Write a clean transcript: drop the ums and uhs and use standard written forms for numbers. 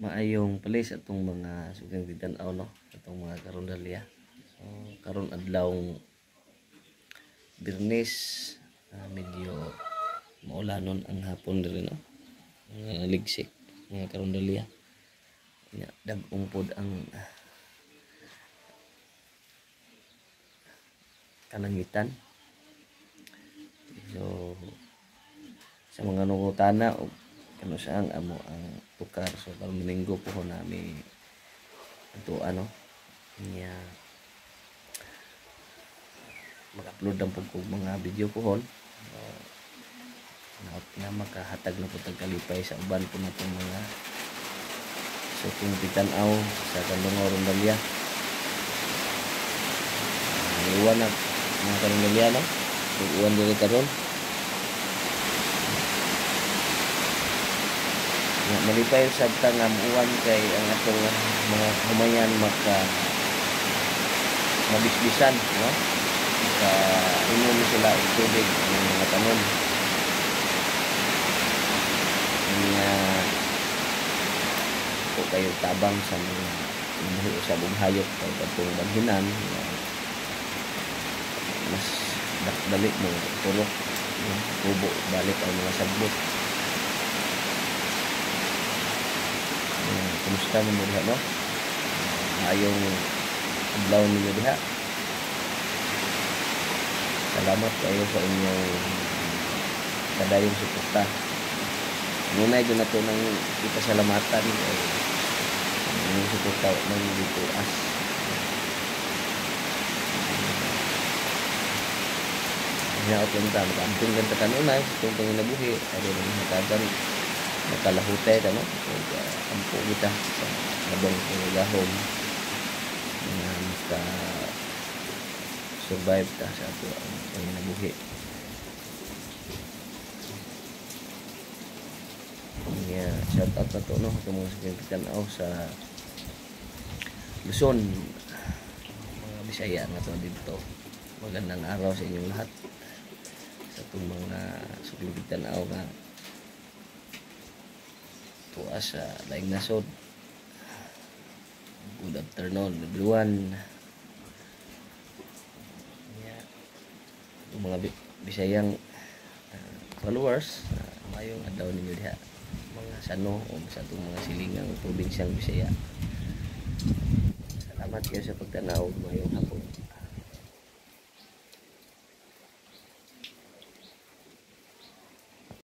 Maayong palis atong mga suking tigtan-aw, no, atong mga karundalya. So karon adlaw Biyernes, medyo maulanon ang hapon diri, no, mga ligsik, mga karundalya. Nya dag-ong pod ang kalangitan. So sa mga nungutana og kano saan amo ang tukar, so karon Domingo po nami ato ano nya mag-upload ang pud kog mga video pohon. So, naot nga makahatag na pud kalipay sa uban po natong mga suking tigtan-aw sa Kandungaw Rondalya. Iwan na mga karundalya, no, uwan diri karon. Nga malipay sad ta nga muwan kay ang atong mga humayan maka mabisbisan, no, maka inom sila og tubig ang mga tanom. Nga po kayo tabang sa mga namuhi usab og hayop kay kadtong baghinan mas dali mo turok, no? Tubo balik ang mga sagbot. Kumusta mo diha, no? Maayong adlaw ninyo diha. Salamat kayo sa inyong padayong suporta. Ngunay gyud nato nang ipasalamatan kay ang inyong suporta man dito as hinaot lang ta makamping ta kanunay sa itong panginabuhi aron hatagan makalahutay ta, no, ug ampo kita sa labong pangagahom nga maka survive ta sa ato ang panginabuhi. Nya shout out na to, no, sa mga sa sa Luzon, mga Bisaya nga to dito. Magandang araw sa inyong lahat sa itong mga suking tanaw nga tuwa sa laing nasod. Good afternoon, everyone. Yeah. Itong mga Bisayang followers, mayong adlaw ninyo diha, mga sano o sa itong mga silingang probinsyang Bisaya. Salamat kayo sa pagtanaw. Mayong hapon.